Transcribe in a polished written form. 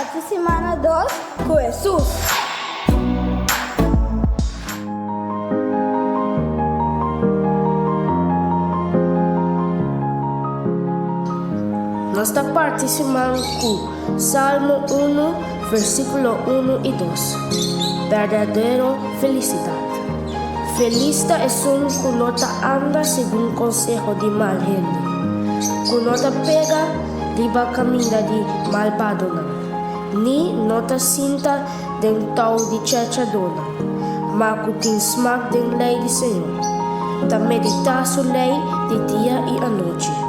parti simana dos ku Hesus. Nos ta parti siman ku Salmo unu, versíkulo unu i dos. Berdadero felisidat. Felis ta esun ku no ta anda segun konseho di mal hende, ku no ta pega riba kaminda di malbadonan, ni no ta sinta den tou di chachadónan, ma ku tin smak den lei di Señor, ta meditá su lei di dia i anochi.